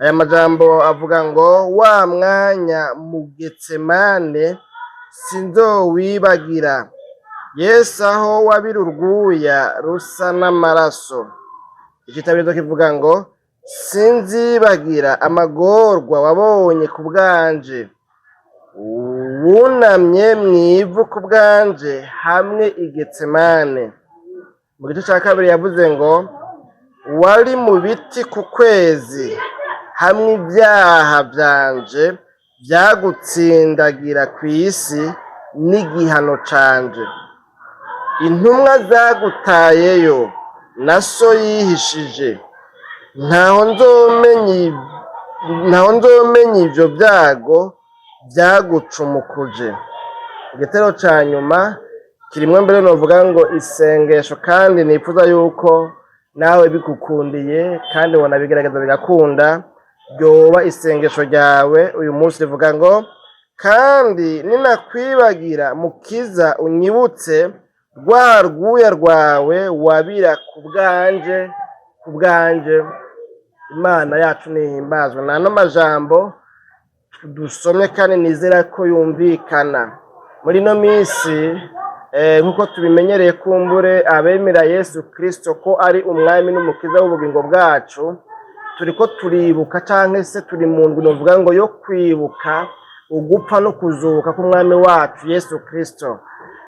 Aya majambo avuga ngo: "Wa mwanya mu Getsemane sinzowibagira, Yesu, aho wabira urwuya rusa n'amaraso." Ikitabirizo kivuga ngo: "Sinzibagira amagorwa wabonye ku bwanje, wunamye mw'ivu ku bwanje hamwe i Getsemane." Mu gice ca kabiri yavuze ngo: "Wari mu biti ku kwezi, hamwe ibyaha vyanje vyagutsindagira kw'isi n'igihano canje. Intumwa zagutayeyo na so yihishije. Ntaho nzomenya ivyo vyago vyagucumukuje." Igitero ca nyuma kirimwo mbere novuga ngo isengesho, kandi nifuza yuko nawe bigukundiye kandi wonabigerageza bigakunda, ryoba isengesho ryawe uyu munsi. Rivuga ngo: "Kandi ninakwibagira, Mukiza, unyibutse rwa rwuya rwawe wabira ku bwanje, ku bwanje." Imana yacu nihimbazwe. Nano majambo dusomye kandi nizera ko yumvikana. Muri ino minsi, nk'uko tubimenyereye, kumbure abemera Yesu Kristo ko ari umwami n'umukiza w'ubugingo bwacu, turiko turibuka canke se turi mu ndwi novuga ngo yo kwibuka ugupfa no kuzuka k'umwami wacu Yesu Kristo.